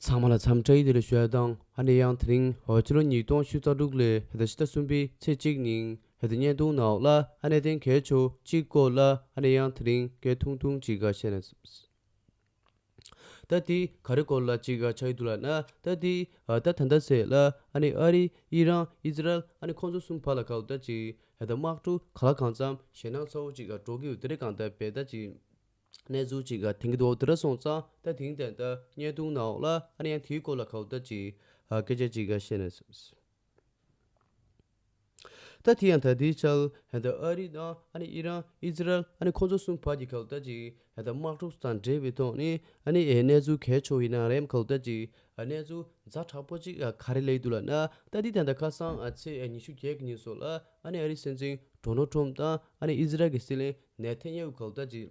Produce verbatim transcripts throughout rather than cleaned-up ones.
ཚང་མ་ལ་འཚམས་འདྲི་བདེ་ལེགས་ཞུ་ཡ་དང་ཨ་ནི་ཡང་དེ་རིང་ཕྱི་ལོ་ཉིས་སྟོང་ཉི་ཤུ་རྩ་དྲུག་ལོའི་ཕྱི་ཟླ་གསུམ་པའི་ཚེས་གཅིག་ཉིན་བརྙན་ཐུང་ནང་ལ་ཨ་ནི་གནད་དོན་གལ་ཆེ་གཅིག་སྐོར་ལ་ཨ་ནི་ཡང་དེ་རིང་སྐད་ཐུང་ཐུང་ཅིག་བཤད་ན། ད་དེ་ག་རེ་སྐོར་ལ་ཅིག་ཆགས་ཀྱི་འདུག་ལབ་ན། ད་དེ་ད་ད་ལྟ་ཟེར་ལ་ཨ་ནི་ཨ་རི་ཨི་རན་ཨི་ཛི་རལ་ཨ་ནི་ཁོང་ཚོ་གསུམ་བར་ལ་ག་ལ་ད་ཅིག་ད་དམག་འཁྲུག་ག་ལ་གང་འཚམ་ཞེད་སྣང་ཚ་བོ་ཅིག་འགྲོ་གི་ཡོད་དེ་རེད། གང་ལྟར་བས་ད་ཅིག་གནས་ཚུལ་ཅིག་ཐོན་གྱི་འདུག་དེ་འདྲ་སོང་ཙང་ད་དེང་དེ་ད་བརྙན་ཐུང་ནང་ལ་ཨ་ནི་ཡང་དེའི་སྐོར་ལ་ག་ལ་ད་ཅིག་སྐད་ཆ་ཅིག་བཤད་ན། ད་དེ་ཡང་ད་དེའི་ཆར་ད་ཨ་རི་དང་ཨ་ནི་ཨི་རན་ཨི་ཛི་རལ་ཨ་ནི་ཁོང་ཚོ་གསུམ་བར་གྱི་ག་ལ་ད་ཅིག་ད་དམག་འཁྲུག་དང་འབྲེལ་བའི་ཐོག་ནས་ཨ་ནི་གནས་ཚུལ་གལ་ཆེ་བོ་ཡིན་ན་རེམ་ག་ལ་ད་ཅིག་གནས་ཚུལ་ཛ་དྲག་པོ་ཅིག་ག་རེ་སླེབས་འདུག་ལབ་ན། ད་དེ་ད་ད་ཁ་སང་ཚེས་ཉི་ཤུ་བརྒྱད་ཀྱི་ཉིན་སོགས་ལ་ཨ་ནི་ཨ་རིའི་སྲིད་འཛིན་ཌོ་ནལ་ཊམ་དང་ཨ་ནི་ཨི་ཛི་རལ་གྱི་སྲིད་བློན་ནེ་ཐན་ཡ་ཧུ་ག་ལ་ད་ཅིག་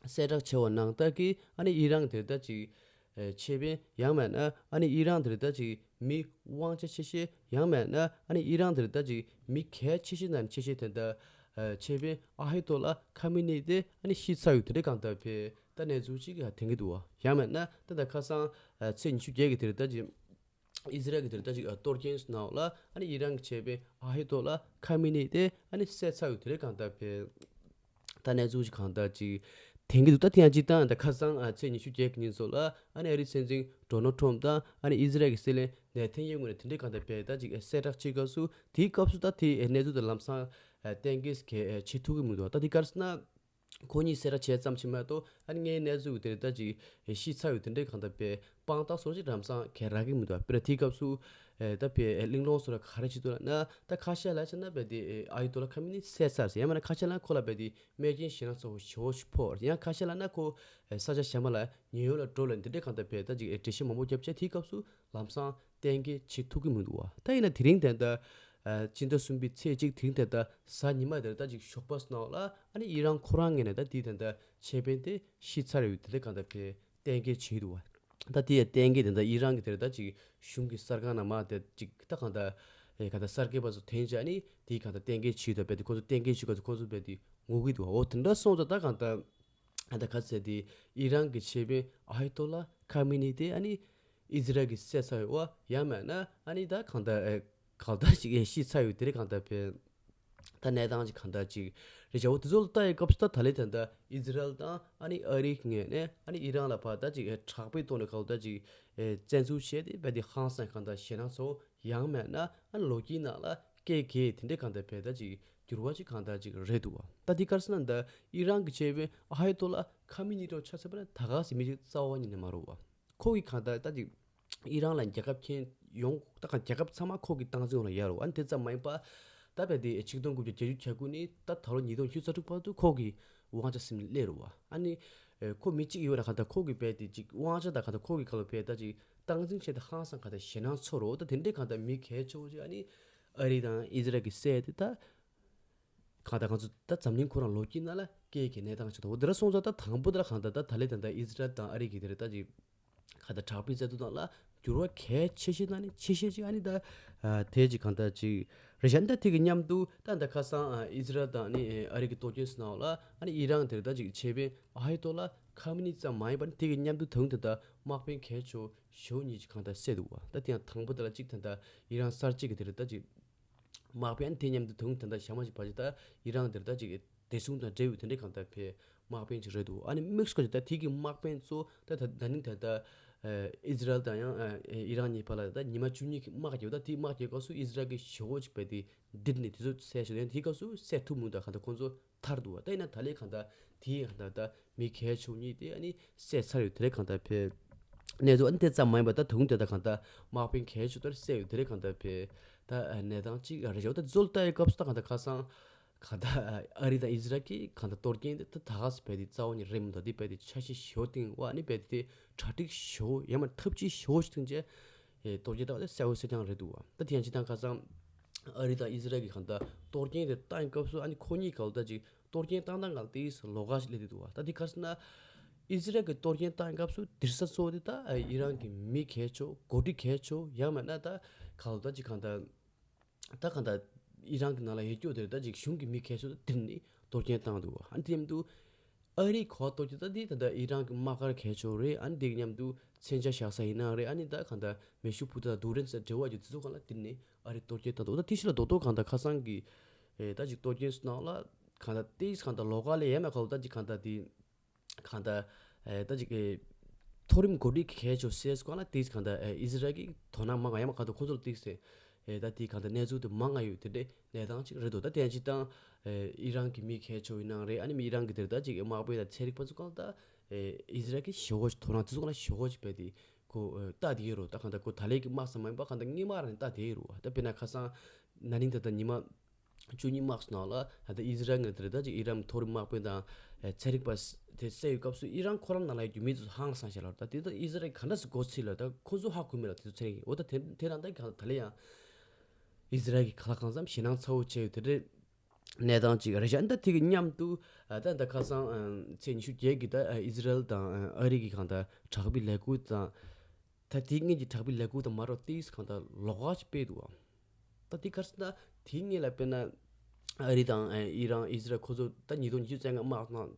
གསལ་བསྒྲགས་བྱས་པ་ནང་ལྟར་གྱི་ཨ་ནི་ཨི་རན་དེ་ད་ཅིག་ཨེ་ཆེད་དཔོན་ཡང་མིན་ན་ཨ་ནི་ཨི་རན་དེ་ད་ཅིག་མི་དབང་ཆ་ཆེ་ཤོས་ཡང་མིན་ན་ཨ་ནི་ཨི་རན་དེ་ད་ཅིག་མི་གལ་ཆེ་ཤོས་ནང་ཆེ་ཤོས་དེ་ད་ཨེ་ཆེད་དཔོན་ཨ་ཧི་ཏོ་ལ་ཁ་མི་ནི་དེ་ཨ་ནི་ཤི་ཚར་ཡོད་དེ་རེད། གང་ལྟར་བས་ད་གནས་ཚུལ་ཅིག་ཐོན་གྱི་འདུག་བ། ཡང་མིན་ན་ད་ད་ཁ་སང་ཨེ་ཚེས་ཉི་ཤུ་བརྒྱད་ཀྱི་དེ་རེད། ད་ཅིག་ཨི་ཛི་རལ་གྱི་དེར་ད་ཅིག་གཏོར་སྐྱོན་ནང་ལ་ཨ་ནི་ཨི་རན་གྱི་ཆེད་དཔོན་ཨ་ཧི་ཏོ་ལ་ཁ་མི་ནི་དེ་ཨ་ནི་བསད་ཚར་ཡོད་དེ་རེད། གང་ལྟར་བས་ད་གནས་ཚུལ་ཞིག་གང་ལྟར་ཅིག་ཐོན་གྱི་འདུག་ད་དེ་ཡང་ཅིག་ད་ད་ཁ་སང་ཚེས་ཉི་ཤུ་བརྒྱད་ཀྱི་ཉིན་སོགས་ལ་ཨ་ནི་ཨ་རིའི་སྲིད་འཛིན་ཌོ་ནལ་ཊམ་དང་ཨ་ནི་ཨི་ཛི་རལ་གྱི་སྲིད་བློན་ནེ་ཐན་ཡ་ཧུ་ངོས་ནས་དེ་འདྲའི་གང་ལྟར་བས་ད་ཅིག་གསལ་བསྒྲགས་བྱེད་སྐབས་སུ་དེའི་སྐབས་སུ་ད་དེའི་གནས་ཚུལ་དེ་ལམ་སང་གཏན་འཁེལ་གྱི་བྱེད་ཐུབ་ཀྱི་མི་འདུག་ད་དེ་ག་རེ་ཟེར་ན། ཁོ་གཉིས་གསལ་བསྒྲགས་བྱས་ཙམ་ཞིག་མ་གཏོགས་ཨ་ནི་ངའི་གནས་ཚུལ་དེ་ད་ཅིག་ཤི་ཚར་ཡོད་དེ་འདྲའི་གང་ལྟར་བས་དཔང་རྟགས་སོགས་ཅིག་ལམ་སང་ག་རག་གི་མི་འདུག་དཔེར་ན་དེའི་སྐབས་སུ་ད་བས་གླེང་སློང་སོགས་ལ་ག་རེ་བྱེད་འདུག་ལབ་ན། ད་ཁ་ཤས་ལ་བྱས་ན་བས་དེ་ཨ་ཧི་ཏོ་ལ་ཁ་མི་ནི་བསད་ཚར་ཟེར། ཡང་མིན་ན་ཁ་ཤས་ལ་ཁོ་ལ་བས་དེ་རྨས་སྐྱོན་ཞེད་སྣང་ཚ་བོ་ཞེ་པོ་ཞིག་ཕོག་ཡང་ཁ་ཤས་ལ་ན་ཁོ་ས་ཆ་གཞན་པ་ལ་ཉེན་གཡོལ་ལ་འགྲོ་ལ་འདི་འདྲའི་གང་ལྟར་བས་ད་ཅིག་འགྲེལ་བཤད་མང་པོ་བརྒྱབ་བྱས་དེའི་སྐབས་སུ་ལམ་སང་གཏན་འཁེལ་བྱེད་ཐུབ་ཀྱི་མི་འདུག་བ། ད་ཡིན་ན་དེ་རིང་དེ་ལྟར་ཨ་སྤྱི་ཟླ་གསུམ་པའི་ཚེས་གཅིག་དེ་རིང་དེ་ལྟར་གཟའ་ཉི་མ་དེར་ད་ཅིག་ཞོགས་པ་སོང་ལ་ཨ་ནི་ཨི་རན་ཁོ་རང་ངོས་ནས་ད་དེའི་དེ་ལྟར་ཆེད་དཔོན་དེ་ཤི་ཚར་ཡོད་དེ་ལྟར་གང་ལྟར་བས་གཏན་འཁེལ་བྱས་འདུག་བ། ད་དེ་ཡང་གཏན་འཁེལ་དེ་ལྟར་ཨི་རན་གྱི་དེར་ད་ཅིག་གཞུང་གི་གསར་ཁང་ནང་མ་དེ་ཅིག་ད་གང་ལྟར་ཨེ་གང་ལྟར་གསར་འགོད་པ་ཚོ་དེ་འདྲ་ཨ་ནི་དེའི་གང་ལྟར་གཏན་འཁེལ་བྱས་འདུག་བས་དེ་ཁོ་ཚོ་གཏན་འཁེལ་བྱས་སྐབས་སུ་ཁོ་ཚོ་བས་དེ་ངུ་གི་འདུག་བ། འོ་དེ་འདྲ་སོང་ཙང་ད་གང་ལྟར། ཨ་ད་ག་ཚད་དེ་ཨི་རན་གྱི་ཆེད་དཔོན་ཨ་ཧི་ཏོ་ལ་ཁ་མི་ནི་དེ་ཨ་ནི་ཨི་ཛི་རལ་གྱིས་བསད་ཚར་ཡོད་བ། ཡང་མིན་ན་ཨ་ནི་ད་གང་ལྟར་ཨེ་གང་ལྟར་ཅིག་ཨེ་ཤི་ཚར་ཡོད་དེ་རེད། གང་ལྟར་བས་ད་གནས་སྟངས་ཅིག་གང་ལྟར་ཅིག་རེད་བྱ། འོ་དེ་ཚོ་ལ་ལྟ་ཡི་སྐབས་སུ་ད་ད་ལེ་ད་ལྟ་ཨི་ཛི་རལ་དང་ཨ་ནི་ཨ་རིའི་ངོས་ནས་ཨ་ནི་ཨི་རན་ལ་ཕར་ད་ཅིག་ཨེ་དྲག་པོའི་ཐོག་ནས་གང་ལྟར་ཅིག་ཨེ་བཙན་འཛུལ་བྱས་ཏེ་བས་དེ་ཧང་སང་གང་ལྟར་ཞེད་སྣང་ཚ་བོ། ཡང་མིན་ན་ཨ་ནི་ལོ་རྒྱུས་ནང་ལ་སྐད་གེ་དེ་འདྲའི་གང་ལྟར་བས་ད་ཅིག་འགྱུར་བ་ཅིག་གང་ལྟར་ཅིག་རེད་འདུག་བ། ད་འདི་ག་རེ་ཟེར་ན་ད་ཨི་རན་གྱི་ཆེད་དཔོན་ཨ་ཧི་ཏོ་ལ་ཁ་མི་ནི་ཏོ་ཆ་ཚང་པ་ན་ད་ག་སེ་མི་ཅིག་རྩ་བ་ཉིད་ནས་མ་རེད་བ། ཁོ་གི་གང་ལྟར་ད་ཅིག་ཨི་རན་ལ་རྒྱལ་ཁབ་ཁྱེན་ཡོང་ད་གང་རྒྱལ་ཁབ་ཚང་མ་ཁོ་གི་སྟངས་འཛིན་འོག་ལ་ཡོད་རེད་བ། ཨ་ནི་དེ་ཙམ་མ་ཡིན་པ་ད་བས་དེ་ཆིག་སྟོང་དགུ་བརྒྱ་བརྒྱད་ཅུ་གྱ་དགུ་ནས་ད་ད་ལོ་ཉིས་སྟོང་ཉི་ཤུ་རྩ་དྲུག་བར་དུ་ཁོ་གི་དབང་ཆ་ཟིན་ནས་སླེབས་རེད་བ། ཨ་ནི་ཨེ་ཁོ་མི་གཅིག་ཡོད་ན་གང་ལྟར་ཁོ་གི་བས་དེ་ཅིག་དབང་ཆ་དང་གང་ལྟར་ཁོ་གི་གང་ལ་བས་ད་ཅིག་སྟངས་འཛིན་བྱས་ཏེ་ཧང་སང་གང་ལྟར་ཞེད་སྣང་ཚ་བོ་རེད་བ། ད་དེ་འདྲའི་གང་ལྟར་མི་གལ་ཆེ་བོ་ཅིག་ཨ་ནི་ཨ་རི་དང་ཨི་ཛི་རལ་གྱིས་བསད་དེ་ད་གང་ལྟར་ང་ཚོ་ད་འཛམ་གླིང་ཁོ་རང་ལོ་རྒྱུས་ནང་ལ་སྐད་ཀྱི་གནས་སྟངས་ཆགས་འདུག་འོ་དེ་འདྲ་སོང་ཙང་ད་དང་པོ་དེ་ལ་གང་ལྟར་ད་ད་ལེ་ད་ལྟ་ཨི་ཛི་རལ་དང་ཨ་རི་གི་དེ་རེད་ད་ཅིག་གང་ལྟར་དྲག་པོའི་བཙན་འཛུལ་ནང་ལ་འགྱུར་བ་གལ་ཆེ་ཤོས་ནང་ནས་ཆེ་ཤོས་ཅིག་ཨ་ནི་ད་ཨ་དེ་ཅིག་གང་ལྟར་ཅིག་རེད་བཞག་ད་དེ་གི་མཉམ་དུ་ད་ད་ཁ་སང་ཨ་ཨི་ཛི་རལ་དང་ཨ་ནི་ཨ་རི་གི་གཏོར་སྐྱོན་སོང་ལ་ཨ་ནི་ཨི་རན་དེར་ད་ཅིག་ཆེད་དཔོན་ཨ་ཧི་ཏོ་ལ་ཁ་མི་ནི་ཙམ་མ་ཡིན་པར་དེ་གི་མཉམ་དུ་ད་དུང་དེ་ད་དམག་དཔོན་གལ་ཆེ་ཤོས་གཉིས་ཅིག་གང་ལྟར་བསད་འདུག་བ། ད་དེ་ཡང་དང་པོ་དེ་ལ་ཅིག་ད་ད་ཨི་རན་གསར་བརྗེ་གི་དེ་རེད་ད་ཅིག་དམག་དཔོན་དེ་མཉམ་དུ་དུང་དེ་འདྲ་ཞག་མ་ཞིག་བར་གྱི་ད་ཨི་རན་དེར་ད་ཅིག་བདེ་སྲུང་དང་འབྲེལ་བའི་དེ་འདྲའི་གང་ལྟར་བའི་དམག་དཔོན་ཅིག་རེད་འདུག་ཨ་ནི་དམིགས་སུ་བཀར་ད་དེ་གི་དམག་དཔོན་ཚོ་ད་ད་ད་ནིང་ད་ད་ཨི་ཛི་རལ་དང་ཡང་ཨི་རན་གཉིས་བར་ལ་ད་ཉི་མ་བཅུ་གཉིས་ཀྱི་དམག་རྒྱག་ད་དེའི་དམག་རྒྱག་སྐབས་སུ་ཨི་ཛི་རལ་གྱི་ཞི་བོ་ཅིག་བས་དེ་འདིར་ནས་དེ་ཚོ་བསད་ཤོག་ཡང་དེའི་སྐབས་སུ་བསད་ཐུབ་མི་འདུག་གང་ལྟར་ཁོང་ཚོ་ཐར་འདུག་བ། ད་ཡིན་ན་ད་ལས་གང་ལྟར་དེའི་གང་ལྟར་ད་མི་གལ་ཆེ་གཉིས་དེ་ཨ་ནི་བསད་ཚར་ཡོད་དེ་རེད་གང་ལྟར་བས། གནས་ཚུལ་ཨ་ནི་དེ་ཙམ་མ་ཡིན་པ་ད་དུང་དེ་ད་གང་ལྟར་དམག་དཔོན་གལ་ཆེ་ལྟར་བསད་ཡོད་དེ་རེད་གང་ལྟར་བས། ད་གནས་སྟངས་གཅིག་རེད་ཤག་ད་འཛོལ་ལྟ་ཡི་སྐབས་སུ་ད་གང་ལྟར་ཁ་སང་གང་ལྟར་ཨ་རི་དང་ཨི་ཛི་རལ་གྱི་གང་ལྟར་གཏོར་སྐྱོན་དེ་ད་ད་ག་སེ་བས་དེ་རྩ་བ་ནས་རེད་མི་འདུག་དེ་བས་དེ་འཆར་གཞི་ཞོ་སྟེང་བ་ཨ་ནི་བས་དེ་གྲ་སྒྲིག་ཞོ་ཡང་མ་ཐབས་ཇུས་ཞོ་ཞིག་སྟེང་བྱས་གཏོར་སྐྱོན་ད་ག་ད་གསལ་བོ་གསལ་རྐྱང་རེད་འདུག་བ། ད་དེ་ཡང་ཅི་ད་ཁ་སང་ཨ་རི་དང་ཨི་ཛི་རལ་གྱི་གང་ལྟར་གཏོར་སྐྱོན་དེ་བཏང་སྐབས་སུ་ཨ་ནི་ཁོ་གཉིས་གང་ལྟར་ཅིག་གཏོར་སྐྱོན་བཏང་སྟངས་གང་ལྟར་ལོགས་ཀ་ཞིག་སླེབས་བསྡད་འདུག་བ། ད་འདི་ག་རེ་ཟེར་ན་ཨི་ཛི་རལ་གྱི་གཏོར་སྐྱོན་བཏང་སྐབས་སུ་དིར་ས་གཙོ་བོ་དེ་ད་ཨི་རན་གྱི་མི་གལ་ཆེ་འགོ་ཁྲིད་གལ་ཆེ་ཡང་མིན་ན་ད་གང་ལྟར་ཅིག་གང་ལྟར་ད་གང་ལྟར་ཨི་རན་གྱི་ནང་ལ་ཡོད་རྒྱུ་དེ་ད་ཅིག་གཞུང་གི་མི་གལ་ཆེ་དེར་ནི་གཏོར་སྐྱོན་བཏང་འདུག་བ། ཨ་ནི་དེ་མཉམ་དུ་ ཨ་རིའི་གོ་བ་གཏོར་རྒྱུ་ད་འདི་ད་ལྟ་ཨི་རན་གྱི་དམག་སྒར་གལ་ཆེ་བ་རེད། ཨ་ནི་འདི་གི་མཉམ་དུ་མཚོན་ཆ་བཞག་ས་ཡིན་ནའང་རེད། ཨ་ནི་ད་གང་ལྟར་མེ་ཤུགས་འཕུར་མདའ་དང་རྡུལ་ཕྲན་ཚོ་འབྲེལ་བ་ཡོད་དེ་ཚོ་གང་ལ་འདི་ནས་ཨ་རི་གཏོར་རྒྱུ་ད་འདུག་ད་དེ་ཕྱི་ལ་རྡོག་རྡོག་གང་ལྟར་ཁ་སང་གི་ད་ཅིག་གཏོར་རྒྱུ་སྣང་ལ་གང་ལྟར་ཏིས་གང་ལྟར་ལོགས་ཀ་ལས་ཡས་མ་ཁ་ལོ་ད་ཅིག་གང་ལྟར་དེ། གང་ལྟར། ཨེ། ད་ཅིག་གི་མཐོ་རིམ་འགོ་ཁྲིད་ཀྱི་གལ་ཆེ་ཤོས་གང་ལ་ཏིས་གང་ལྟར། ཨེ། ཨི་ཟི་རལ་གྱི་དོ་སྣང་མང་ང་ཡ་མ་གང་ལྟར་ཁོང་ཚོར་ཏིས་ཟེར། ཨེ། ད་དེ་གང་ལྟར་གནས་ཚུལ་དེ་མང་ང་ཡོད་དེ་འདྲའི་གནས་སྟངས་ཅིག་རེད་འདུག་ད་དེ་ཡང་སྤྱིར་བཏང་། ཨེ། ཨི་རན་གྱི་མི་གལ་ཆེ་བའི་ནང་རེད། ཨ་ནི་མི་ཨི་རན་གྱི་དེར་ད་ཅིག་དམག་དཔོན་དང་ཚན་རིག་པ་ཚོ་གང་ལྟར། ཨེ། ཨི་ཟི་རལ་གྱི་ཞེ་བོ་ཞིག་དོ་སྣང་དེ་ཚོ་གང་ལ་ཞེ་བོ་ཞིག་བས་དེ་ཁོ། ཨེ། ལྟ་དེ་ཡོད་རུ་ད་གང་ལྟར་ཁོ་ད་ལས་ཀྱི་དམག་ས་མ་ཡིན་པ་གང་ལྟར་སྔོན་མ་རང་ལྟ་དེ་ཡོད་རུ་བ། ད་དཔེར་ན་ཁ་སང་ན་ནིང་ད་ལྟ་ཉི་མ། བཅུ་གཉིས་དམག་སོང་ལ་ད་ལྟ་ཨི་ཟི་རལ་ངོས་དེར་ད་ཅིག་ཨི་རན་མཐོ་རིམ་དམག་དཔོན་དང་ཚན་རིག་པ་དེ་བསད་ཡོད་སྐབས་སུ་ཨི་རན་ཁོ་རང་ནང་ལ་ཡོད་རྒྱུ་མི་ཚོ་ཧང་སང་ཤ་ལ་ད་དེ་ད་ཨི་ཟི་རལ་ག་འདྲ་སེ་འགོ་ཚུགས་ལ་ད་ཁོ་ཚོ་ཧ་གོ་མེད་ལ་དེ་ཚོ་ཚན་རིག་འོ་ད་དེ་དེ་རང་ད་ག་ད་ལེ་ཡང་ཨི་ཟི་རལ་གྱི་ག་ལ་གང་འཚམ་ཞེད་སྣང་ཚ་བོ་བྱས་ཡོད་དེ་རེད། གནས་སྟངས་ཅིག་རེད་ཤག་ད་དེ་གི་མཉམ་དུ་ད་ད་ཁ་སང་ཚེས་ཉི་ཤུ་བརྒྱད་ཀྱི་ད་ཨི་ཟི་རལ་དང་ཨ་རི་གི་གང་ད་དྲག་པོའི་ལས་འགུལ་དང་། ད་དེའི་སྔོན་གྱི་དྲག་པོའི་ལས་འགུལ་དང་མ་འགྲོ་ཏིས་གང་ལྟར་ལོགས་ཀ་ཞིག་སྤེལ་འདུག་བ། ད་དེ་ག་རེ་ཟེར་ན་དེའི་སྔོན་ལ་དཔེར་ན་ཨ་རི་དང་ཨི་རན་ཨི་ཟི་རལ་ཁོ་ཚོ་ད་ཉིས་སྟོང་ཉི་ཤུ་རྩ་ལྔ་དམག་ནང་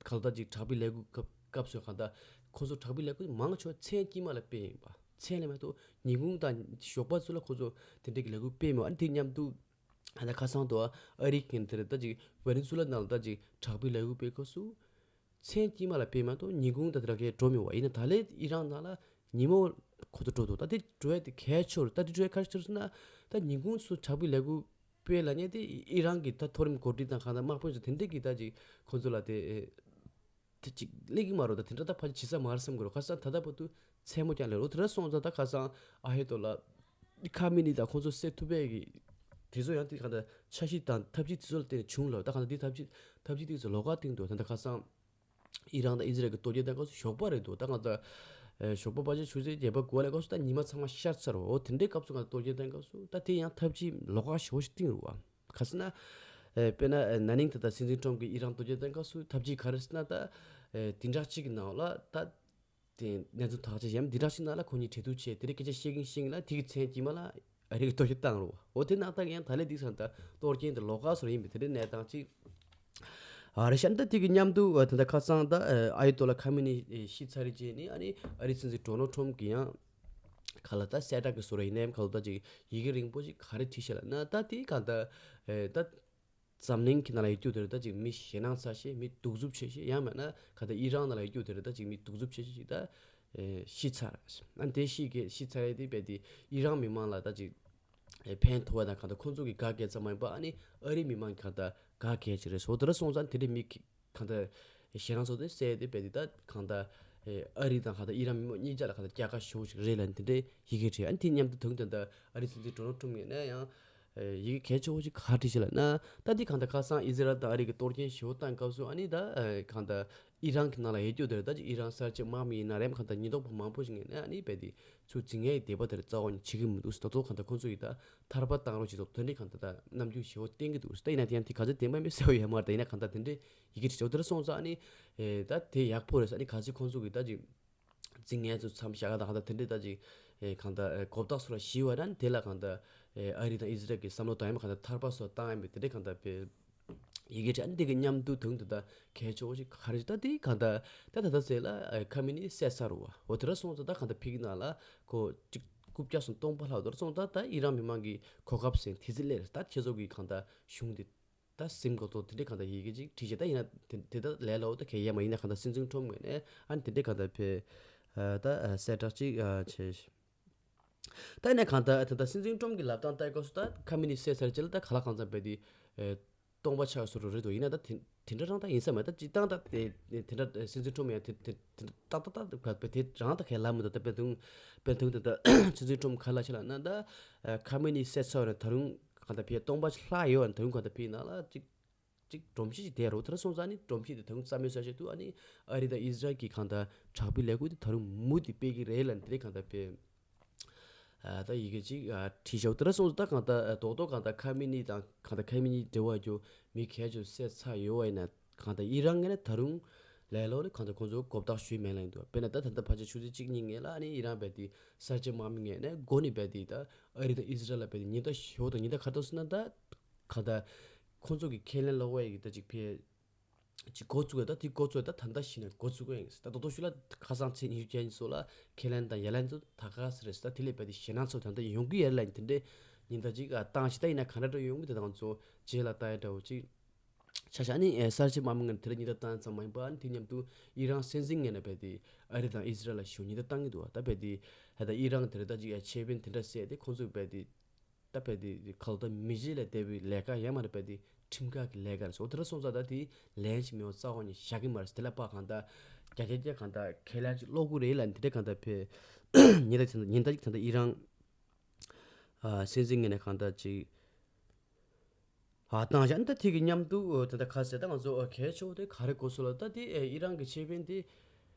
གང་ལྟར་ཅིག་དྲག་པོའི་ལས་འགུལ་སྐབས་སྐབས་སུ་གང་ལྟར་ཁོ་ཚོ་དྲག་པོའི་ལས་འགུལ་མང་ཆེ་བ་མཚན་དཀྱིལ་མ་ལ་སྤེལ་ཡིན་པ་མཚན་ལས་མ་གཏོགས་ཉིན་གུང་དང་ཞོགས་པ་ཚོ་ལ་ཁོ་ཚོ་དེ་འདྲའི་གི་ལས་འགུལ་སྤེལ་མེད་པ། ཨ་ནི་དེ་མཉམ་དུ་ཨ་ད་ཁ་སང་དུ་ཨ་རི་གི་དེར་ད་ཅིག་ཝེ་ནེ་ཛུ་ལ་ནང་ལ་ད་ཅིག་དྲག་པོའི་ལས་འགུལ་སྤེལ་སྐབས་སུ། མཚན་དཀྱིལ་མ་ལ་སྤེལ་མ་གཏོགས་ཉིན་གུང་ད་དེ་རང་གས་འགྲོ་མི་བ་ཡིན་ན་ད་ལས་ཨི་རན་ནང་ལ་ཉིན་མོ་ཁོ་ཚོ་འགྲོ་འདུག་ད་དེ་འགྲོ་ཡ་དེ་གལ་ཆེ་རུ་ད་དེ་འགྲོ་ཡ་གལ་ཆེ་རུ་སོང་ན་ད་ཉིན་གུང་སུ་དྲག་པོའི་ལས་འགུལ་སྤེལ་ལ་ཉེ་དེ་ཨི་རན་གྱི་ད་མཐོ་རིམ་འགོ་ཁྲིད་དང་གང་ལྟར་དམག་དཔོན་ཚོ་དེ་འདྲས་ཀྱི་ད་ཅིག་ཁོ་ཚོ་ལ་དེ་དེ་ཅིག་ལེགས་ཀྱི་མ་རུ་ད་དེ་འདྲ་ད་ཕལ་ཆེར་བྱེད་ས་མ་རེད་བསམ་གི་རུ་ཁ་སང་ད་ལྟ་བར་དུ་མཚན་མོ་ཀྱང་ལས་རོ་དེ་འདྲ་སོང་ཙང་ད་ཁ་སང་ཨ་ཧེ་ཏོ་ལ་ཁ་མི་ནི་ད་ཁོ་ཚོ་སེ་ཐུ་བེ་གི་དེ་ཚོ་ཡང་དེ་གང་ལྟར་འཆར་གཞི་དང་ཐབས་ཇུས་དེ་ཚོ་ལ་བརྟེན་ནས་བྱུང་ལ་ད་གང་ལྟར་དེ་ཐབས་ཇུས་ཐབས་ཇུས་དེ་ཚོ་ལོགས་ཀ་བཏིང་འདུག་ད་ལྟ་ཁ་སང་ཨི་རན་དང་ཨི་ཟི་རལ་གྱི་གཏོར་རྒྱག་བཏང་སྐབས་སུ་ཞོགས་པ་རེད་འདུག་ད་གང་ལྟར་ཨེ་ཞོགས་པ་ཕལ་ཆེར་ཆུ་ཚོད་བརྒྱད་པ་དགུ་པ་ལས་སྐབས་སུ་ད་ཉི་མ་ཚང་མ་ཤར་ཚར་བ་འོ་དེ་འདྲའི་སྐབས་སུ་ང་གཏོར་རྒྱག་བཏང་སྐབས་སུ་ད་དེ་ཡང་ཐབས་ཇུས་ལོགས་ཀ་ཞེ་པོ་ཞིག་བཏིང་རུ་བ། ག་ཟེར་ན། ཨེ་དཔེར་ན་ཨེ་ན་ནིང་ད་ལྟ་སྲིད་འཛིན་ཁྲོམ་གྱིས་ཨི་རན་གཏོར་རྒྱག་བཏང་སྐབས་སུ་ཐབས་ཇུས་ག་རེ་ཟེར་ན་ད། ཨེ་དེ་འདྲ་གཅིག་གི་ནང་ལ་ད། དེ་གནས་ཚུལ་ཐག་གཅོད་བྱས་ཡང་དེ་འདྲ་ཞིག་ནང་ལ་ཁོ་གཉིས་གྲོས་བསྡུར་བྱས་དེ་རིང་སྐད་ཆ་བཤད་གིན་བཤད་གིན་ལ་དེ་གི་མཚན་དཀྱིལ་མ་ལ་ཨ་རི་གི་གཏོར་རྒྱག་བཏང་རུ་བ། འོ་དེ་ནང་ལྟ་ཡང་ད་ལས་འདི་སང་ད་གཏོར་རྒྱག་འདི་ལོགས་ཀ་སོར་ཡིན་པའི་དེ་འདྲའི་གནས་སྟངས་གཅིག་ཨ་རེ་ཤ་འདི་དེ་གི་མཉམ་དུ་ཨ་ད་ལྟ་ཁ་སང་ད་ཨ་ཡ་ཏོ་ལ་ཁ་མི་ནི་ཤི་ཚར་རེ་རྗེས་ནི་ཨ་ནི་ཨ་རི་སྲིད་འཛིན་ཌོ་ནལ་ཁྲོམ་གྱི་ཡང་། ག་ལ་ད་གསལ་བསྒྲགས་ཀྱི་བཟོ་འདྲ་ཡིན་ནའི་ག་ལ་ད་ཅིག་ཡི་གེ་རིང་པོ་ཅིག་ག་རེ་བྲིས་ཤག་ལབ་ན་ད་དེ་ག་ད་ཨེ་ད་འཛམ་གླིང་གི་ནང་ལ་ཡོད་རྒྱུ་དེ་རེད། ད་ཅིག་མི་ཞེད་སྣང་ཚ་ཤེས་མི་གདུག་རྩུབ་ཆེ་ཤེས་ཡང་མིན་ན་ག་ད་ཨི་རན་ནང་ལ་ཡོད་རྒྱུ་དེ་རེད། ད་ཅིག་མི་གདུག་རྩུབ་ཆེ་ཤེས་ཅིག་ད་ཨེ་ཤི་ཚར། ཨ་དེ་ཤི་གི་ཤི་ཚར་ཡ་དེ་རྦད་དེ་ཨི་རན་མི་མང་ལ་ད་ཅིག་ཨེ་ཕན་ཐོགས་པ་དང་ག་ད་ཁོང་ཚོ་གི་དགའ་སྐྱེལ་ཙམ་མ་ཡིན་པ་ཨ་ནི་ཨ་རི་མི་མང་གི་ག་ད་དགའ་སྐྱེལ་ཅིག་རེད་སོ། དེ་འདྲ་སོང་ཙང་དེ་འདྲའི་མི་ག་ད་ཞེད་སྣང་ཚོགས་དེ་སེལ་ཏེ་རྦད་དེ་ད་གང་ལྟར་ཨ་རི་དང་གང་ལྟར་ཨི་རན་མི་མང་གཉིས་ཆ་ལ་གང་ལྟར་རྒྱལ་ཁ་ཞེ་པོ་ཞིག་རེད་ལབ་ནས་དེ་འདྲའི་ཡི་གེ་བྲིས། ཨ་ནི་དེ་མཉམ་དུ་དུང་དེ་འདྲ་ཨ་རི་སྲིད་འཛིན་ཌོ་ནལ་ཁྲོམ་ངོས་ནས་ཡང་ཡི་གེ་གལ་ཆེ་བོ་ཞིག་ག་རེ་བྲིས་ཤག་ལབ་ན་ད་དེ་གང་ལྟར་ཁ་སང་ཨི་ཟི་རལ་དང་ཨ་རི་གི་གཏོར་སྐྱོན་ཞེ་པོ་བཏང་སྐབས་སུ་ཨ་ནི་ད་གང་ལྟར་ཨི་རན་གྱི་ནང་ལ་ཡོད་རྒྱུ་དེ་རེད། ད་ཅིག་ཨི་རན་གསར་བརྗེ་དམག་མི་ཡིན་ན་རེད་གང་ལྟར་ཉེན་རྟོག་པ་མང་པོ་ཞིག་ངོས་ནས་ཨ་ནི་རྦད་དེ་ཚུར་འཛིན་ཡས་ཀྱི་འདོད་པ་དེ་རེད་རྩ་བ་ནས་བྱེད་ཀྱི་མི་འདུག་ད་དུང་གང་ལྟར་ཁོང་ཚོ་ཡིས་ད་ཐར་པ་བཏང་རོགས་བྱེད་ཐོག་དེ་འདྲའི་གང་ལྟར་ད་རྣམ་འགྱུར་ཞེ་པོ་བསྟན་གྱི་འདུག་ད་ཡིན་ན་དེ་ཡང་དེ་ག་ཚོད་བདེན་པ་མེད་གསལ་པོ་ཡོད་མ་རེད། ད་ཡིན་ན་གང་ལྟར་དེ་འདྲའི་ཡི་གེ་བྲིས་ཤག་དེ་འདྲ་སོང་ཙང་ཨ་ནི་ཨེ་ད་དེ་ཡག་པོ་རེད་ཟེར། ཨ་ནི་གལ་སྲིད་ཁོང་ཚོ་གིས་ད་ཅིག་འཛིན་ངན་ཚོ་མཚམས་བཞག་ག་ད་གང་ལྟར་དེ་འདྲའི་ད་ཅིག་ཨེ་གང་ལྟར་ཨེ་གོ་བརྡ་སོགས་ལ་ཞི་བ་ན་དེ་ལ་གང་ལྟར་ཨེ་ཨ་རི་དང་ཨི་ཟི་རལ་གྱི་བསམ་བློ་དང་ཡང་མ་གང་ལྟར་ཐར་པ་སོགས་བཏང་ཡ་མེད་དེ་འདྲའི་གང་ལྟར་དཔེ་ཡི་གེ་བྲིས། ཨ་ནི་དེ་གི་མཉམ་དུ་དུང་དུ་ད་གལ་ཆེ་བོ་ཞིག་ག་རེ་ད་དེ་གང་ལྟར་ད་ད་ལྟ་ཟེར་ལ་ཨེ་ཁ་མི་ནི་བསད་ཚར་བ་འོ་དེ་འདྲ་སོང་ཙང་ད་གང་ལྟར་ཕ་གི་ནང་ལ་ཁོ་ཅིག་རྐུབ་བཀྱག་སོང་སྟོང་པ་ལྷག་དེ་འདྲ་སོང་ཙང་ད་ད་ཨི་རན་མི་མང་གི་གོ་སྐབས་ཟེར་དེ་ཚེ་སླེབས་རེད། ད་ཁྱེད་ཚོ་གི་གང་ལྟར་གཞུང་དེ། ད་སེམས་ཁོ་ཐོག་དེ་འདྲའི་གང་ལྟར་ཡི་གེ་ཅིག་བྲིས་བྱས་ད་ཡིན་ན་དེ་དེ་ལྟར་ལས་སླ་བོ་ད་གལ་ཡ་མ་ཡིན་ན་གང་ལྟར་སྲིད་འཛིན་ཁྲོམ་ངོས་ནས་ཨ་ནི་དེ་འདྲའི་གང་ལྟར་ཕེ་ད་གསལ་བསྒྲགས་ཅིག་བྱས། ད་ཡིན་ན་གང་ལྟར་ད་ལྟ་སྲིད་འཛིན་ཁྲོམ་གྱི་ལབ་སྟངས་ལྟ་སྐབས་སུ་ད་ཁ་མི་ནི་བསད་ཚར་རྗེས་ལ་ད་ག་ལ་གང་འཚམ་བས་དེ་སྟོང་པ་ཆགས་སོ་རུ་རེད་དོ། ཡིན་ན་ད་དེ་དེ་འདྲ་རང་ད་ཡིན་ས་མེད། ད་སྤྱིར་བཏང་ད་དེ་དེ་འདྲ་སྲིད་འཛིན་ཁྲོམ་ཡང་དེ་དེ་དེ་ཏག་ཏག་ཏག་བས་དེ་རང་ད་གལ་ལ་མི་འདུག་ད་དཔེ་དུང་དཔེ་དུང་དེ་ད་སྲིད་འཛིན་ཁྲོམ་ག་ལ་ཆ་ལ་ན་ད་ཁ་མི་ནི་བསད་ཚར་རེད་ད་རུང་། གང་ལྟར་ཕའི་སྟོང་པ་ཞིག་ལྷག་ཡོད་པ་དོན་གང་ལྟར་ཕའི་ནང་ལ་ཅིག་ཅིག་སྒྲོམ་གཞི་ཞིག་བསྡད་རོགས། དེ་འདྲ་སོང་ཙང་ནི་སྒྲོམ་གཞི་དེ་དོན་རྩ་མེད་བཟོ་ཆེད་དུ་ཨ་ནི་ཨ་རི་དང་ཨི་ཟི་རལ་གྱི་གང་ལྟར་དྲག་པོའི་ལས་འགུལ་དེ་ད་རུང་མུ་མཐུད་སྤེལ་གྱི་རེད་ལབ་ནས་དེ་རིང་གང་ལྟར་ཕའི་ཨ་ད་ཡི་གེ་ཅིག་ཨ་བྲིས་ཤག་དེ་འདྲ་སོང་ཙང་ད་གང་ལྟར་ཨ་རྡོག་རྡོག་གང་ལྟར་ཁ་མི་ནི་དང་གང་ལྟར་ཁ་མི་ནི་འབྲེལ་བ་རྒྱུ་མི་གལ་ཆེ་བསད་ཚར་ཡོད་པ་ཡིན་ན་གང་ལྟར་ཨི་རན་ངོས་ནས་ད་རུང་ལས་སླ་པོ་ནས་གང་ལྟར་ཁོང་ཚོ་གོ་བརྡ་ཞུས་མེད་ལབ་ཀྱི་འདུག་དཔེར་ན་ད་ད་ལྟ་ཕལ་ཆེར་ཆུ་ཚོད་གཅིག་གཉིས་སྔོན་ལ་ཨ་ནི་ཨི་རན་བས་དེ་གསར་བརྗེ་དམག་མི་ངོས་ནས་འགོ་ནས་བས་དེ་ད་ཨ་རི་དང་ཨི་ཟི་རལ་ལ་བས་དེ་ཉེན་བརྡ་ཞུ་བ་དང་ཉེན་བརྡ་ག་རེ་བཏང་སོང་ན་ད། གང་ལྟར་ཁོང་ཚོ་གི་ཁས་ལེན་ལོག་པ་ཡི་གི་ད་ཅིག་ཕེ་ ཅིག་འགོ་བཙུགས་ཡ། ད་དེ་འགོ་བཙུགས་ཡ་ད་ད་ལྟ་ཞིག་ནས་འགོ་བཙུགས་ཀྱི་ཡིན། ད་དོ་དོ་ཤུ་ལ་ཁ་སང་ཚེས་ཉི་ཤུ་བརྒྱད་ཉིན་སོགས་ལ་ཁེ་ལན་དང་ཡ་ལན་དུ་ད་ག་ཟེ་རེད། ད་དེ་ལས་བས་དེ་ཞེད་སྣང་ཚོ་ད་ལྟ་ཡོང་གི་ཡོད་ལ། དེ་འདྲའི་ཉིན་ད་ཅིག་ཨ་བཏང་ཞིག་ད་ཡིན་ན་ག་འདྲ་འགྲོ་ཡོང་གི་དེ་དང་ཚོ་རྗེས་ལ་ལྟ་ཡ་འདྲ་བོ་ཅིག་ཆ་བཞག་ནི་ཨེ་གསར་བརྗེ་དམག་མི་ངན་དེ་རིང་ཉིན་ད་བཏང་ཙམ་མ་ཡིན་པ། ཨ་ནི་དེ་མཉམ་དུ་ཨི་རན་སྲིད་འཛིན་ངན་ན་བས་དེ་ཨ་རི་དང་ཨི་ཟི་རལ་ལ་ཞུ་ཉིན་ད་བཏང་གི་འདུག་བ། ད་བས་དེ་ཨ་ད་ཨི་རན་དེ་རེད། ད་ཅིག་ཨ་ཆེ་བན་དེ་འདྲ་ཟེར་དེ་ཁོང་ཚོས་བས་དེ་ད་བས་དེ་ཁ་ལོ་ད་མི་གཞི་ལས་འདས་པའི་ལས་ཀ་ཡང་མ་རེད། བས་དེ་ཁྲིམས་ཁང་གི་ལས་ཀ་རེད་སོ། དེ་འདྲ་སོང་ཙང་ད་དེ་ལན་ཞིག་མི་འོང་རྩ་བ་ནས་བཞག་གི་མ་རེད། དེ་ལ་ཕ་གང་ད་རྒྱ་རྒྱ་རྒྱ་གང་ད་ཁས་ལེན་ཅིག་ཀློག་གི་རེད་ལ། དེ་འདྲ་གང་ད་བས་ཉིན་ད་ཉིན་ད་ཅིག་ད་ད་ཨི་རན་ཨ་སྲིད་འཛིན་ངན་ན་གང་ད་ཅིག་ཨ་བཏང་བཞག་ནི་ད་དེ་གི་མཉམ་དུ་ད་ལྟ་ཁ་ཟེར་ད་ང་ཚོ་གལ་ཆེ་བོ་དེ་ག་རེ་གོ་སོང་ལ། ད་དེ་ཨི་རན་གི་ཆེ་བན་དེ་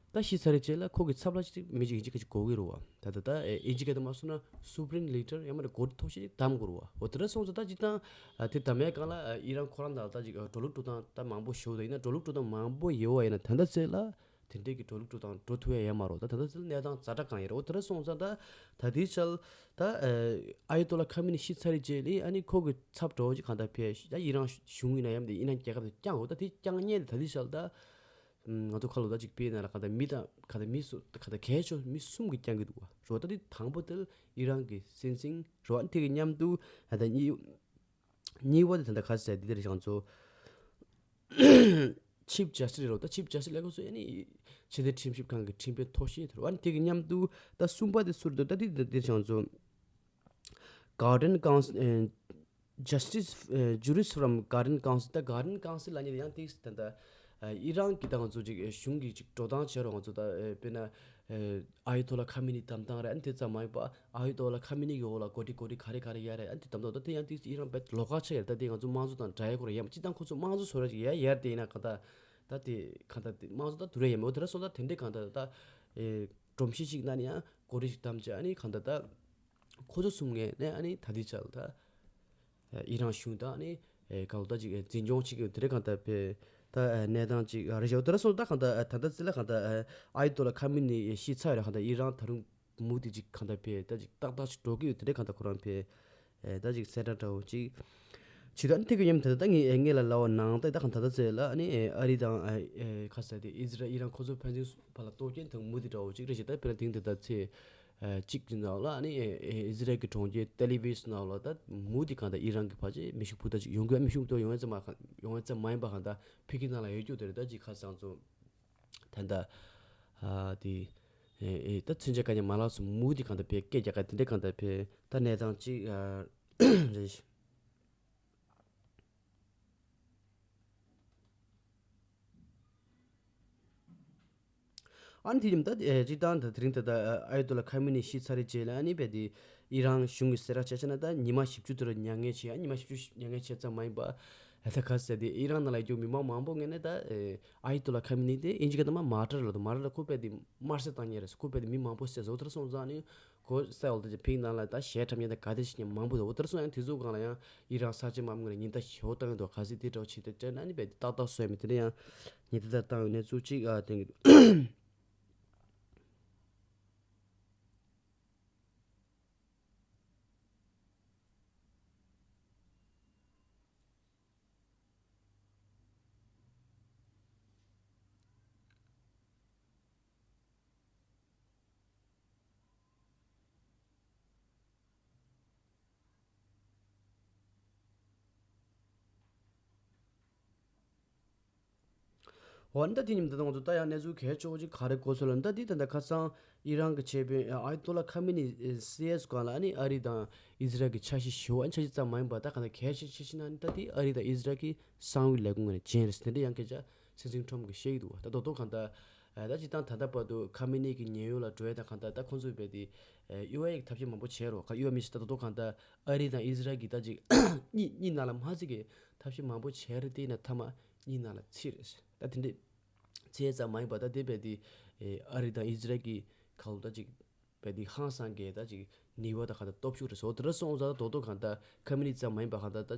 ད་ཤི་ཚར་རེ་རྗེས་ལ་ཁོ་གི་ཚབ་ལ་ཅིག་མི་ཅིག་ཡིན་ཅིག་ག་ཅིག་གོ་གི་རུ་བ། ད་ད་ད་ཨིན་ཇི་སྐད་དུ་མ་སོང་ན་སུ་པ་རིམ་ལི་ཌར་ཡང་མ་རེད་གོ་སྒྲིག་ཐོག་ཤེས་ཅིག་གདམ་དགོས་རུ་བ། འོ་དེ་འདྲ་སོང་ཙང་ད་ཅིག་ད་དེ་གདམ་ཡས་སྒང་ལ་ཨི་རན་ཁོ་རང་ད་ད་ཅིག་འགྲོ་ལུགས་འགྲོ་སྟངས་ད་མང་པོ་ཞུ་ད་ཡིན་ན་འགྲོ་ལུགས་འགྲོ་སྟངས་མང་པོ་ཡོད་བ། ཡིན་ན་ད་ད་ཚེ་ལ། དེ་འདྲའི་གི་འགྲོ་ལུགས་འགྲོ་སྟངས་འགྲོ་ཐུབ་ཡ་ཡོད་མ་རེད། ད་ད་ལྟ་ཚེ་གནས་སྟངས་ཛ་དྲག་གང་ཡིན་རེད། འོ་དེ་འདྲ་སོང་ཙང་ད་ད་དེའི་ཆར་ད་ཨ་ཡ་ཏོ་ལ་ཁ་མི་ནི་ཤི་ཚར་རེ་རྗེས་ལ་ཨ་ནི་ཁོ་གི་ཚབ་འགྲོ་ཅིག་གང་ལྟར་ཕེ་ད་ཨི་རན་གཞུང་ཡིན་ན་ཡང་དེ་ཨི་རན་རྒྱལ་ཁབ་དེ་བསྐྱངས་འོ། ད་དེ་བསྐྱངས་ཉེན་ད་དེའི་ཆར་ད་ང་ཚོ་ཁ་ལོ་ད་ཅིག་པའི་ནང་ལ་གང་ལྟར་མི་དང་གང་ལྟར་མི་སུ་གང་ལྟར་གལ་ཆེ་མི་གསུམ་གི་བསྐྱངས་གི་འདུག་བ་རོ། ད་དེ་དང་པོ་དེ་ཨི་རན་གི་སྲིད་འཛིན་རོ། ཨ་ནི་དེ་གི་མཉམ་དུ་ད་ད་གཉིས་གཉིས་པ་དེ་ད་ལྟ་ཁ་ཟས་འདི་དེར་བཞག་ཚོ། ཆིབ་ཇ་སི་ཊི་སི་རེད་རོ། ད་ཆིབ་ཇ་སི་ཊི་སི་ལས་ཁོ་ཚོ་ཨ་ནི་ཕྱི་དོན་ཁྲིམས་ཞིབ་ཁང་གི་ཁྲིམས་དཔོན་མཐོ་ཤོས་དེ་རེད། ཨ་ནི་དེ་གི་མཉམ་དུ་ད་གསུམ་པ་དེ་སུ་རེད་འདུག་ད་དེ་དེ་བྱང་ཚོ་Guardian Council Justice Jurist from Guardian Council ད་Guardian Council ལ་ཉེ་ཡང་ཏིག་ད་ད་ཨི་རན་གི་ད་ང་ཚོ་ཅིག་གཞུང་གི་ཅིག་འགྲོ་སྟངས་བྱེད་རོགས་ང་ཚོ་ད་དཔེར་ན། ཨ་ཡ་ཏོ་ལ་ཁ་མི་ནི་གདམ་སྟངས་རེད། ཨ་ནི་དེ་ཙམ་མ་ཡིན་པ་ཨ་ཡ་ཏོ་ལ་ཁ་མི་ནི་གི་འོག་ལ་གོ་སྒྲིག་གོ་སྒྲིག་ག་རེ་ག་རེ་ཡ་རེད། ཨ་ནི་དེ་གདམ་སྟངས་ད་དེ་ཡང་དེ་ཨི་རན་བེད་ལོགས་ཀ་ཆགས་ཡ་རེད། ད་དེ་ང་ཚོ་དམངས་གཙོ་དང་འདྲ་ཡ་ཁོ་རེད། ཡ་སྤྱི་བཏང་ཁོ་ཚོ་དམངས་གཙོ་བཟོ་ར་ཅིག་ཡ་ཡར་དེ་ཡིན་ན་ག་ད་ད་དེ་ག་ད་དེ་དམངས་གཙོ་ད་དུ་རེ་ཡ་མེད། འོ་དེ་ར་སོང་ད་དེ་འདྲས་ག་ད་ད་སྒྲོམ་གཞི་ཞིག་ན་ནི་ཡང་གོ་སྒྲིག་ཞིག་གདམ་བྱས་ཨ་ནི་ག་ད་ད་ཁོ་ཚོ་གསུམ་ངས་ནས་ཨ་ནི་ད་དེ་ཆགས་ད། ཨི་རན་གཞུང་དང་ནི་གང་ལྟར་ཅིག་འཛིན་སྐྱོང་བྱེད་ཀྱི་དེ་རེད། གང་ལྟར་བས་ད་གནས་སྟངས་ཅིག་རེ་ཞིག་དེ་ར་སོང་ད་གང་ལྟར་ད་ལྟ་ཙི་ལ་གང་ལྟར་ཨ་ཡ་ཏོ་ལ་ཁ་མི་ནི་ཤི་ཚར་རེད། གང་ལྟར་ཨི་རན་ད་རུང་མུ་མཐུད་ཅིག་གང་ལྟར་བས་ད་ཅིག་ཏག་ཏག་ཅིག་འགྲོ་གི་ཡོད་དེ་རེད། གང་ལྟར་ཁོ་རང་བས་ད་ཅིག་གསལ་བསྒྲགས་འདྲ་བོ་ཅིག་བྱེད་ད་ནི་དེ་གི་ཉམས་དེ་ད་ངས་ངས་ལ་ལབ་པ་ནང་ད་ད་གང་ལྟར་ད་ཙི་ལ་ཨ་ནི་ཨ་རི་དང་ཁ་ས་དེ་ཨི་ཟི་རལ་ཨི་རན་ཁོ་ཚོ་ཕན་ཚུན་བར་ལ་གཏོར་སྐྱོན་དང་མུ་མཐུད་འདྲ་བོ་ཅིག་རེ་ཞིག་ད་བས་ད་དེང་དེ་ད་ཚེ། གཅིག་གི་ནང་ལ་ཨ་ནི་ཨི་ཟི་རལ་གྱི་གྲོང་ཁྱེར་ཏེ་ལི་བིས་ནང་ལ་ད་མུ་མཐུད་གང་ལྟར་ཨི་རན་གྱི་ཕར་ཆེ་མེ་ཤུགས་འཕུར་མདའ་ཅིག་ཡོང་གི་མེ་ཤུགས་འཕུར་མདའ་ཡོང་ཡ་ཙམ་མ་ཡོང་ཡ་ཙམ་མ་ཡིན་པ་གང་ལྟར་ཕི་གི་ནང་ལ་ཡོད་རྒྱུ་དེ་རེད། ད་ཅིག་ཁ་སང་ཚོ་ད་ལྟ་ཨ་དེ་ཨེ་ད་ཚུན་ཆད་ག་ཉེ་མ་ལགས་སུ་མུ་མཐུད་གང་ལྟར་བས་སྐད་རྒྱག་ག་དེ་འདྲས་གང་ལྟར་བས་ད་གནས་སྟངས་ཅིག་རེད། ཨ་ནི་དེ་རིང་ད་སྤྱིར་བཏང་ད་དེ་རིང་ད་ལྟ་ཨ་ཡ་ཏོ་ལ་ཁ་མི་ནི་ཤི་ཚར་རེ་རྗེས་ལ་ཨ་ནི་བས་དེ་ཨི་རན་གཞུང་གི་གསལ་བསྒྲགས་བྱས་ན་ད་ཉི་མ་བཞི་བཅུ་དེ་རུ་མྱ་ངན་བྱས། ཨ་ཉི་མ་བཞི་བཅུ་མྱ་ངན་བྱས་ཙམ་མ་ཡིན་པ་ད་ག་ཟེར་དེ་ཨི་རན་ནང་ལ་ཡོད་རྒྱུ་མི་མང་མང་པོ་ངོས་ནས་ད་ཨ་ཡ་ཏོ་ལ་ཁ་མི་ནི་དེ་ཨིན་ཇི་སྐད་དུ་མ་མར་ཊར་ལ་དུ་མར་ཊར་ལ་ཁོ་བས་དེ་དམར་གསོད་བཏང་ཉེ་རེད། ཁོ་བས་དེ་མི་མང་པོ་བསད་སོང་། དེ་ར་སོང་ཙང་ནི། གོ་ས་འོག་ཏུ་ཕིག་ནང་ལ་ད་གཞས་འཁྲབ་མཁན་དང་ག་དེ་ཞིག་མང་པོ་འདུག་འོ་དེར་སོང་ཡང་དེ་ཚོ་སྒང་ལ་ཡང་ཨི་རན་ས་ཆ་མ་མང་ནས་ཉིན་ལྟར་ཞེ་པོ་བཏང་གི་འདུག་ག་ཟེ་དེ་འདྲ་བོ་བྱེད་དེ་སྤྲད་ན་ནི་བས་ཏག་ཏག་སོས་མི་དེ་འདྲ་ཡང་ཉིན་ལྟར་བཏང་ཡོད་ནས་ཚུལ་གཅིག་ཨ་དེང་གི། འོ་ན་ད་དེ་ཉིན་ད་ང་ཚོ་ད་ཡང་གནས་ཚུལ་གལ་ཆེ་བོ་ཅིག་ག་རེ་གོ་སོང་ལབ་ན། ད་དེ་ད་ལྟ་ཁ་སང་ཨི་རན་གྱི་ཆེད་དཔོན་ཨ་ཡ་ཏོ་ལ་ཁ་མི་ནི་སི་ཨེས་སྒང་ལ་ཨ་ནི་ཨ་རི་དང་ཨི་ཟི་རལ་གྱི་འཆར་གཞི་ཞུ་བ་འཆར་གཞི་ཙམ་མ་ཡིན་པར་ད་གང་ལྟར་གལ་ཆེ་ཤོས་ཤིག་ན་ནི་ད་དེ་ཨ་རི་དང་ཨི་ཟི་རལ་གྱི་གསང་བའི་ལས་ཁུངས་ནས་བྱས་རེད་ཟེར་དེ་འདྲ་ཡང་སྐད་ཆ་སྲིད་འཛིན་ཁྲོམ་གྱིས་བཤད་ཀྱི་འདུག་ད་དོ་དོ་གང་ལྟར་ད་སྤྱིར་བཏང་ད་ལྟ་བར་དུ་ཁ་མི་ནི་གི་ཉེན་གཡོལ་ལ་འགྲོ་ཡ་དང་གང་ལྟར་ད་ཁོང་ཚོས་རྦད་དེ་གཡོལ་ཡ་གི་ཐབས་ཤེས་མང་པོ་བྱས་རོགས་ཁ་གཡོལ་མི་ཤེས། ད་དོ་དོ་གང་ལྟར་ཨ་རི་དང་ཨི་ཟི་རལ་གྱི་ད་ཅིག་གཉིས་གཉིས་ནང་ལ་མ་ཚིག་གི་ཐབས་ཤེས་མང་པོ་བྱས་རེད། དེ་ཡིན་ན་མཐའ་མ་གཉིས་ནང་ལ་ཚིག་རེད། ད་དེ་འདྲས་ཚད་ཙམ་མ་ཡིན་པ་ད་དེ་རྦད་དེ་ཨ་རི་དང་ཨི་ཟི་རལ་གྱི་ཁ་ལོ་ད་ཅིག་རྦད་དེ་ཧང་སང་གི་ད་ཅིག་ནུས་པ་ད་ག་ད་སྟོབས་ཤུགས་རེད་སོ། དེ་འདྲ་སོང་ཙང་དོ་དོ་གང་ལྟར་ཁ་མི་ནི་ཙམ་མ་ཡིན་པ་གང་ལྟར་ད་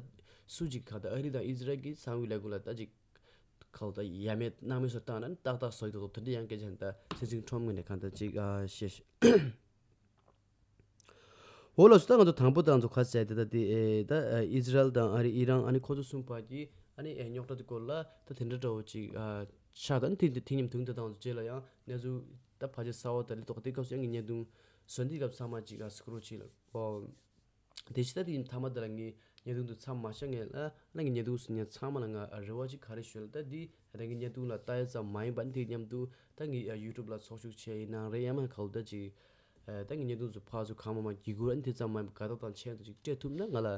སུ་ཅིག་གང་ལྟར་ཨ་རི་དང་ཨི་ཟི་རལ་གྱི་གསང་བའི་ལས་ཁུངས་ལ་ད་ཅིག་ཁ་ལོ་ད་ཡ་མེད་སྣང་མེད་སོ་བཏང་ན་ནི་ཏག་ཏག་སོ་ཡི་དོ་དོ་དེ་འདྲ་ཡང་སྐད་ཆ་ད་སྲིད་འཛིན་ཁྲོམ་ངོས་ནས་གང་ལྟར་ཅིག་ཨ་བཤད་ཤག་འོ་ལགས་སོ། ད་ང་ཚོ་དང་པོ་དང་ཚོ་ཁ་གསལ་དེ་ད་དེ་ཨེ་ད་ཨི་ཟི་རལ་དང་ཨ་རི་ཨི་རན་ཨ་ནི་ཁོ་ཚོ་གསུམ་བར་གྱི་ ཨ་ནི་ཨེ་རྙོག་དྲ་དེ་སྐོར་ལ་ད་དེ་འདྲ་འདྲ་བོ་ཅིག་ཨ་ཆགས། ད་ནི་དེ་དེ་མཉམ་དུ་ད་དང་རྗེས་ལ་ཡང་གནས་ཚུལ་ད་ཕལ་ཆེར་གསར་བ་ད་ལི་ཐོག་དེ་སྐབས་སུ་ཡང་ངའི་བརྙན་ཐུང་བཟོ་དུས་སྐབས་ཚང་མ་ཅིག་ཨ་སྐུ་རོགས་ཅིག་ལ་ཨོ། དེ་ཕྱི་ད་དེ་མཐའ་མ་དེ་ལ་ངའི་བརྙན་ཐུང་དུ་མཚམས་མ་བཞག་ངས་ལ་ལ་ངའི་བརྙན་ཐུང་སུ་ཉན་ཚང་མ་ལ་ང་རེ་བ་ཅིག་ག་རེ་ཞུ་ལ། ད་འདི་རང་གི་བརྙན་ཐུང་ལ་ལྟ་ཡ་ཙམ་མ་ཡིན་པ་ནི་དེ་མཉམ་དུ་ད་ངའི་ཡུ་ཊུབ་ལ་ཚོགས་ཞུགས་བྱས་ཡིན་ནའང་རེད། ཡང་མིན་ག་ལ་ད་ཅིག་ཨ་ད་ངའི་བརྙན་ཐུང་ཚོ་ཕར་ཚུར་གང་མང་མང་བརྒྱུད་སྐུར་ཨ་ནི་དེ་ཙམ་མ་ཡིན་པ་དགའ་རྟགས་དང་མཆན་དུ་ཅིག་སྤྲད་ཐུབ་ན་ང་ལ་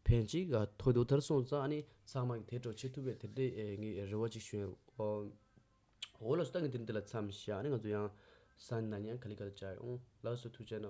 ཕན་ཅིག་ག་ཐོག་ཐོག་མཐར་སོང་ཙང་ཨ་ནི་ཚང་མ་གི་དེ་སྤྲོ་བྱེད་ཐུབ་པའི་དེ་འདྲའི་ངའི་རེ་བ་ཅིག་ཞུ་ཡ། འོ་ལགས་སོ། ད་ངས་དེ་འདི་ལ་མཚམས་བཞག་ཨ་ནི་ང་ཚོ་ཡང་ས་ན་ཉན་ག་ལེ་ག་ལེ་བྱ་ཡོང་། ལགས་སོ། ཐུགས་རྗེ་གནང་།